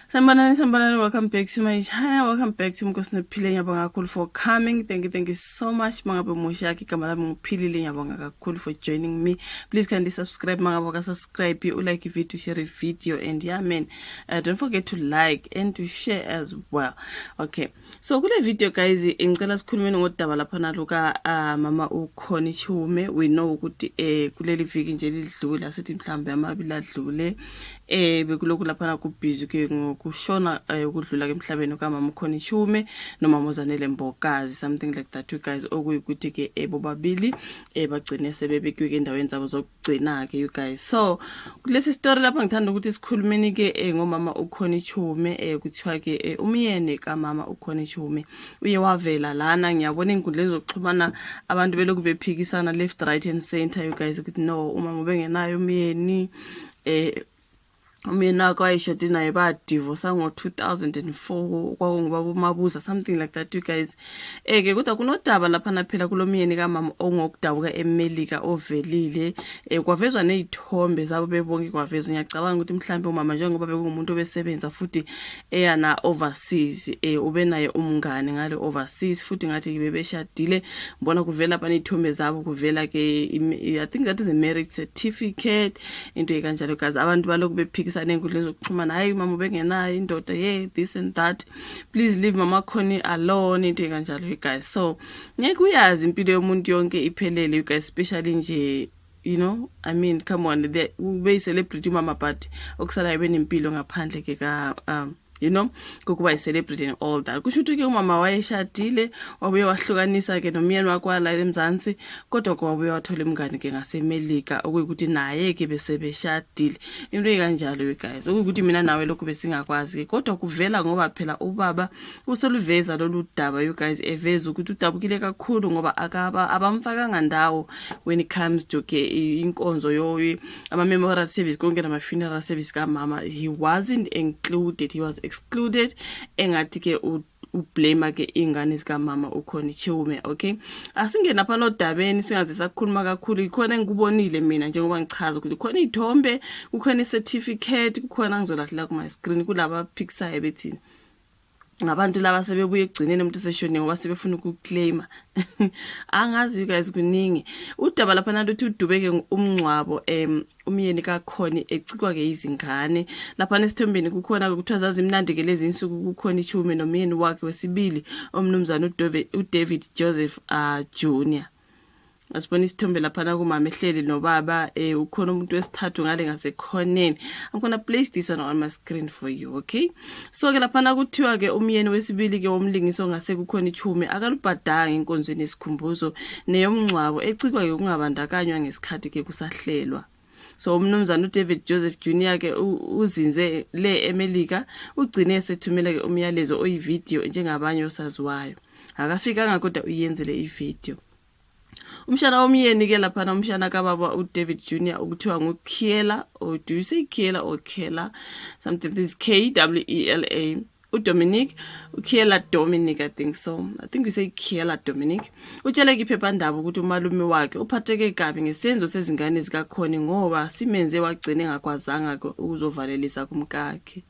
Sanibonani, sanibonani. Welcome back to my channel. Welcome back to Mkosi Nophile. Ngiyabonga kakhulu for coming. Thank you, thank you so much. Mangabe musha yakhe, igama lami nguPhilile. Ngiyabonga kakhulu for joining me. Please kindly subscribe. Mangabe ka subscribe, u like video, share video, and yeah man, don't forget to like and to share as well. Okay. So kule video guys, ngicela sikhulumeni ngodaba lapha naluka mama uConnie Chiume. We know ukuthi kuleli viki nje lidlule, asithi mhlambe amabili adlule, bekulokhu lapha kubhizi ke ngokushona, ukudlula ke emhlabeni kamama uConnie Chiume nomama uZanele Mbokazi, something like that you guys, okuyikuthi ke bobabili bagcine sebebekiwe ke endaweni zabo zokugcina ke you guys. So kulesi story lapha ngithanda ukuthi sikhulumeni ke ngomama uConnie Chiume. Kuthiwa ke umyeni kamama uConnie Chiume uye wavela lana. Ngiyabona ey'nkundleni zokuxhumana abantu belokhu bephikisana left, right and center you guys, ukuthi no, umama ubengenayo umyeni, umyeni wakhe wayeshade naye badivosa ngo-2004, kwakungubaba uMabuza, something like that you guys. Ke kodwa kunodaba laphana phela kulo myeni kamama ongokudabuka eMelika ovelile, kwavezwa ney'thombe zabo bebonke, kwavezwa. Ngiyacabanga ukuthi mhlawumbe umama, njengoba bekungumuntu obesebenza futhi eyana overseas, ubenaye umngane ngale overseas, futhi ngathi bebeshadile. Ngibona kuvela lapha ney'thombe zabo, kuvela ke I think that is a marriage certificate, into ekanjalo guys. Abantu balokhu bephikisana ey'nkundleni zokuxhumana, hayi, mama ubengenayo indoda, yeah, this and that, please leave mama Connie alone, into ekanjalo you guys. So ngeke uyazi impilo yomuntu yonke iphelele you guys, especially nje, I mean, come on, the ube celebrity umama, but okusalayo benempilo ngaphandle ke ka kokuba i-celebrity and all that. Kusho ukuthi ke umama wayeshadile, wabuye wahlukanisa ke nomyeni wakhe wala eMzansi, kodwa ke wabuye wathola umngane ke ngaseMelika, okuyikuthi naye ke bese beshadile, into ekanjalo you guys, okuyikuthi mina nawe lokhu besingakwazi ke, kodwa kuvela ngoba phela ubaba usoluveza lolu daba you guys, eveza ukuthi udabukile kakhulu ngoba akaba abamfakanga ndawo when it comes to ke inkonzo yo ama memorial service konke nama funeral service kamama. He wasn't included, he was excluded. Engathi ke ublame ke ingane zikamama uConnie Chiume. Okay, asingena lapha nodabeni, singaze sakhuluma kakhulu. Ikhona engikubonile mina, njengoba ngichaza ukuthi kukhona izithombe, kukhona icertificate, kukhona ngizolahlela kuma screen kulaba phiksayo bethi ngabantu laba sebebuye ekugcineni umuntu seshonile ngoba sebefuna ukuclaima. Angazi you guys, kuningi. Udaba lapha naluthi udubeke umngcwabo, umyeni kaConnie ecikwa ke izingane. Lapha nesithombeni kukhona kuthiwa zazimnandi ke lezi insuku kuConnie Chiume nomyeni wakhe wesibili, omnumzana uDavid Joseph Jr. Asibona isithombe laphana kumama ehleli nobaba, ukhona umuntu wesithathu ngale ngasekhoneni. I'm gonna place this one on my screen for you, okay? So ke laphana kuthiwa ke umyeni wesibili ke womlingiso ngase kuConnie Chiume akalubhadanga enkonzweni yesikhumbuzo neyomngcwabo, ecikwa ke kungabandakanywa ngesikhathi ke kusahlelwa. So umnumzana uDavid Joseph Jr ke uzinze le eMelika, ugcine esethumela ke umyalezo oyivideo njengabanye osaziwayo. Akafikanga kodwa uyenzele ivideo. Umshana womyeni ke laphana, umshana kababa uDavid Jr ukuthiwa nguKiela, or do you say Kiela or Kela, something, this Kwela, uDominic, uKiela Dominic, I think so, I think we say Kiela Dominic, utshele iphephandaba ukuthi umalume wakhe uphatheke kabi ngesenzo sezingane zikaConnie ngoba simenze wagcina engakwazanga ukuzovalelisa kumkakhe.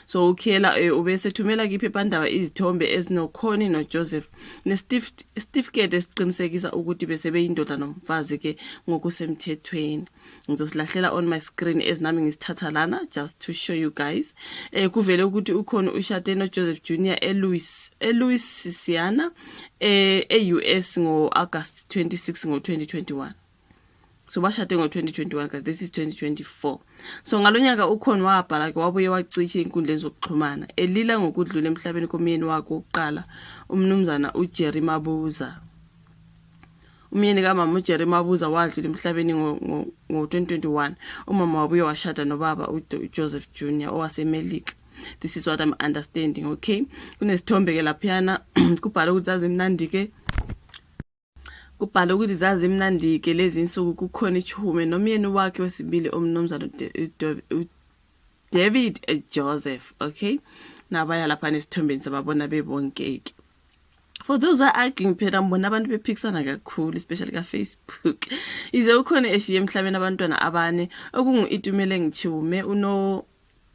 So uKiela ubesethumela iphephandaba izithombe ezinoConnie noJoseph nesitifiketi esiqinisekisa ukuthi bese beyindoda nomfazi ke ngokusemthethweni. Ngizosilahlela on my screen ezinami ngisithatha lana just to show you guys. Kuvele ukuthi uConnie ushade noJoseph Jr eLouisiana e-US ngo-August 26 ngo-2021. So bashade ngo-2021 guys, this is 2024. So ngalonyaka uConnie wabhala ke wabuye wacisha ey'nkundleni zokuxhumana elila ngokudlula emhlabeni komyeni wakhe wokuqala, umnumzana uJerry Mabuza. Umyeni kamama uJerry Mabuza wadlula emhlabeni ngo-2021. Umama wabuye washada nobaba uJoseph Jr owaseMelika. This is what I'm understanding, okay? Kunesithombe ke laphayana, kubhalwe ukuthi zazimnandi ke, kubhalwe ukuthi zazimnandi ke lezi insuku kuConnie Chiume nomyeni wakhe wesibili, umnumzana uDavid Joseph. Okay, nabaya lapha nesithombeni sababona bebonke ke. For those who are arguing, phela ngibona abantu bephikisana kakhulu, especially ka-Facebook. Ize uConnie eshiye emhlabeni abantwana abane, okungu-Itumeleng Chiume, uno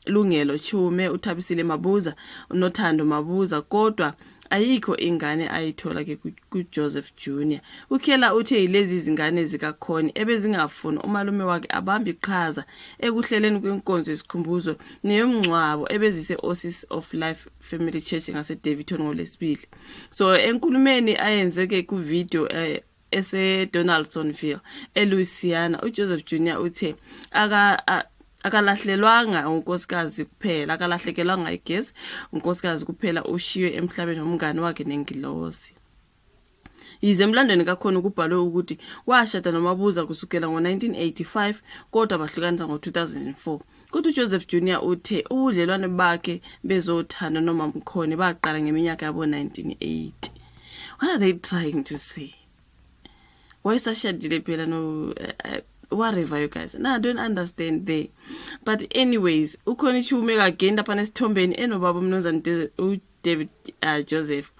Lungelo Chiume, uThabisile Mabuza, uNothando Mabuza kodwa ayikho ingane ayithola ke kuJoseph Junior. UKela uthe yilezi zingane zikaConnie ebezingafuni umalume wakhe abambe iqhaza ekuhleleni kwenkonzo yesikhumbuzo neyomngcwabo ebezise-Oasis of Life Family Church ngaseDaveyton ngoLwesibili. So enkulumeni ayenze-ke ku-video eseDonaldsonville, eLouisiana, uJoseph Jr uthe aka akalahlelwanga unkosikazi kuphela, akalahlekelwanga, I guess, unkosikazi kuphela, ushiywe emhlabeni umngani wakhe nengilosi. Yize emlandweni kaConnie kubhalwe ukuthi washada noMabuza kusukela ngo-1985 kodwa bahlukanisa ngo-2004. Kodwa uJoseph Jr uthe ubudlelwane bakhe bezothando noMamConnie baqala ngeminyaka yabo-1980. What are they trying to say? Wayesashadile phela no whatever, you guys. No, I don't understand there. But anyways, uConnie Chiume again lapha nesithombeni enobaba umnumzane uDavid Joseph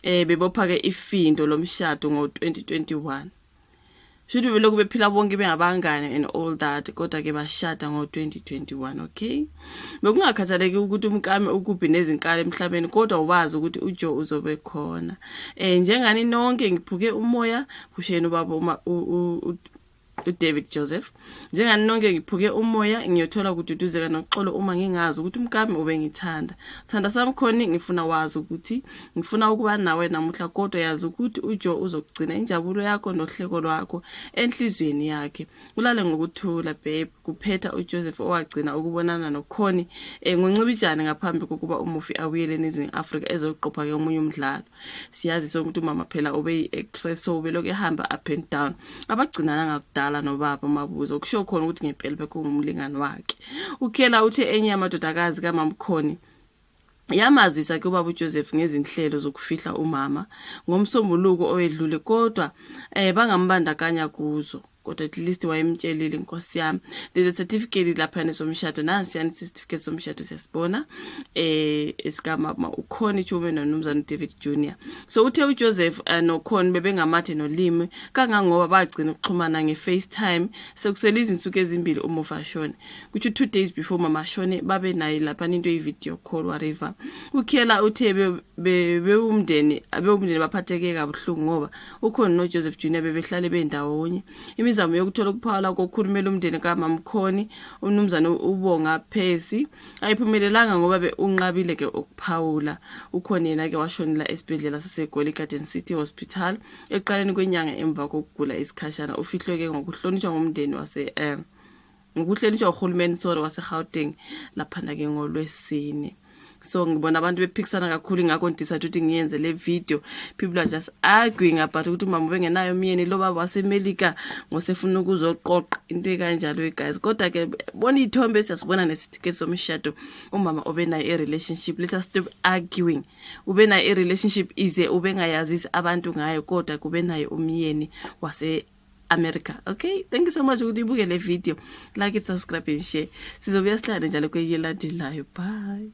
bebopha ke ifindo lomshado ngo-2021. Shuthi belokhu bephila bonke bengabangane and all that, kodwa ke bashada ngo-2021. Okay, bekungakhathaleki ukuthi umkami ukuphi nezinkalo emhlabeni, kodwa wazi ukuthi uJoe uzobe khona. Njengani nonke, ngiphuke umoya, kushena ubaba uma uDavid Joseph. Njengani nonke, ngiphuke umoya. Ngiyothola ukududuzeka noxolo uma ngingazi ukuthi umkami ubengithanda. Thanda sami Connie, ngifuna wazi ukuthi ngifuna ukuba nawe namuhla, kodwa yazi ukuthi uJoe uzokugcina injabulo yakho nohleko lwakho enhliziyweni yakhe. Ulale ngokuthula, babe, kuphetha uJoseph, owagcina ukubonana noConnie ngoNcibijane ngaphambi kokuba umufi abuyele eNingizimu Afrika ezoqopha ke omunye umdlalo. Siyazi sonke ukuthi umama phela ubeyi-actress, so ubelokhu ehamba up and down. Abagcinana ngakudala nobaba uMabuza, okusho khona ukuthi ngempela bekungumlingani wakhe. UKela uthe enye yamadodakazi kaMamConnie yamazisa ke ubaba uJoseph ngezinhlelo zokufihla umama ngomsombuluko owedlule, kodwa bangambandakanya kuzo. Kodwa at least wayemtshelile, inkosi yami. There's a certificate lapha somshado, nansiyani certificate somshado, siyasibona esikamama uConnie Chiume noNumzane David Jr. So uthe uJoseph noConnie bebengamathe nolimi kangangoba bagcina ukuxhumana nge-FaceTime sekusele izinsuku ezimbili umufi ashone, kusho 2 days before mama ashone, babe naye lapha into eyi-video call, whatever. UKela uthe bewumndeni baphatheke kabuhlungu ngoba uConnie noJoseph Jr bebehlale bendawonye. Imizamo yokuthola ukuphawula kokhulumela umndeni kaMamConnie, umnumzane uBonga Phesi, ayiphumelelanga ngoba unqabile ke ukuphawula. UConnie yena ke washonela esibhedlela saseGoli, Garden City Hospital, ekuqaleni kwenyanga emva kokugula isikhashana. Ufihlwe ke ngokuhlonishwa ngumndeni wase ngokuhlonishwa uhulumeni, sorry, waseGauteng laphana ke ngolwesine. So ngibona abantu bephikisana kakhulu, ingakho ngidecide ukuthi ngiyenze le video. People are just arguing about ukuthi umama ubengenayo umyeni, lo baba waseMelika ngosefuna ukuzoqoqa into ekanjalo, guys. Kodwa ke bona iy'thombe, siyasibona nesitifiketi somshado, umama obenayo i-relationship. Let us stop arguing. Ubenayo i-relationship, ize ubengayazisi abantu ngayo, kodwa kube nayo umyeni wase America. Okay, thank you so much ukuthi ibuke le video. Like it, subscribe and share. Sizobuya sihlale njalo kwenye elandelayo. Bye.